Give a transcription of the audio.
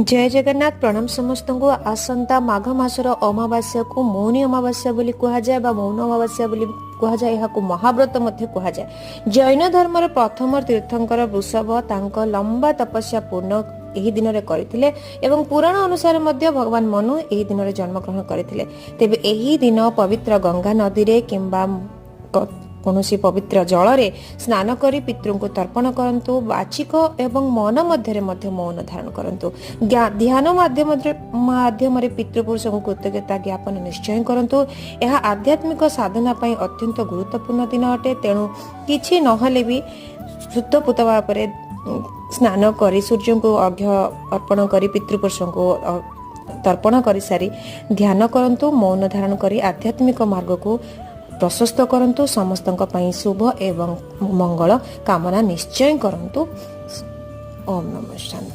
ଜୟ ଜଗନ୍ନାଥ, ପ୍ରଣାମ ସମସ୍ତଙ୍କୁ। ଆସନ୍ତା ମାଘ ମାସର ଅମାବାସ୍ୟାକୁ ମୌନୀ ଅମାବାସ୍ୟା ବୋଲି କୁହାଯାଏ ବା ମୌନ ଅମାବାସ୍ୟା ବୋଲି କୁହାଯାଏ। ଏହାକୁ ମହାବ୍ରତ ମଧ୍ୟ କୁହାଯାଏ। ଜୈନ ଧର୍ମର ପ୍ରଥମ ତୀର୍ଥଙ୍କର ବୃଷଭ ତାଙ୍କ ଲମ୍ବା ତପସ୍ୟା ପୂର୍ଣ୍ଣ ଏହି ଦିନରେ କରିଥିଲେ ଏବଂ ପୁରାଣ ଅନୁସାରେ ମଧ୍ୟ ଭଗବାନ ମନୁ ଏହି ଦିନରେ ଜନ୍ମଗ୍ରହଣ କରିଥିଲେ। ତେବେ ଏହି ଦିନ ପବିତ୍ର ଗଙ୍ଗା ନଦୀରେ କିମ୍ବା କୌଣସି ପବିତ୍ର ଜଳରେ ସ୍ନାନ କରି ପିତୃଙ୍କୁ ତର୍ପଣ କରନ୍ତୁ। ବାଚିକ ଏବଂ ମନ ମଧ୍ୟରେ ମଧ୍ୟ ମୌନ ଧାରଣ କରନ୍ତୁ। ଧ୍ୟାନ ମାଧ୍ୟମରେ ପିତୃପୁରୁଷଙ୍କୁ କୃତଜ୍ଞତା ଜ୍ଞାପନ ନିଶ୍ଚୟ କରନ୍ତୁ। ଏହା ଆଧ୍ୟାତ୍ମିକ ସାଧନା ପାଇଁ ଅତ୍ୟନ୍ତ ଗୁରୁତ୍ୱପୂର୍ଣ୍ଣ ଦିନ ଅଟେ। ତେଣୁ କିଛି ନହେଲେ ବି ଶୁଦ୍ଧପୂତ ଭାବରେ ସ୍ନାନ କରି, ସୂର୍ଯ୍ୟଙ୍କୁ ଅର୍ଘ୍ୟ ଅର୍ପଣ କରି, ପିତୃପୁରୁଷଙ୍କୁ ତର୍ପଣ କରିସାରି ଧ୍ୟାନ କରନ୍ତୁ। ମୌନ ଧାରଣ କରି ଆଧ୍ୟାତ୍ମିକ ମାର୍ଗକୁ ପ୍ରଶସ୍ତ କରନ୍ତୁ। ସମସ୍ତଙ୍କ ପାଇଁ ଶୁଭ ଏବଂ ମଙ୍ଗଳ କାମନା ନିଶ୍ଚୟ କରନ୍ତୁ। ଓମ୍ ନମଃ ଶାନ୍ତି।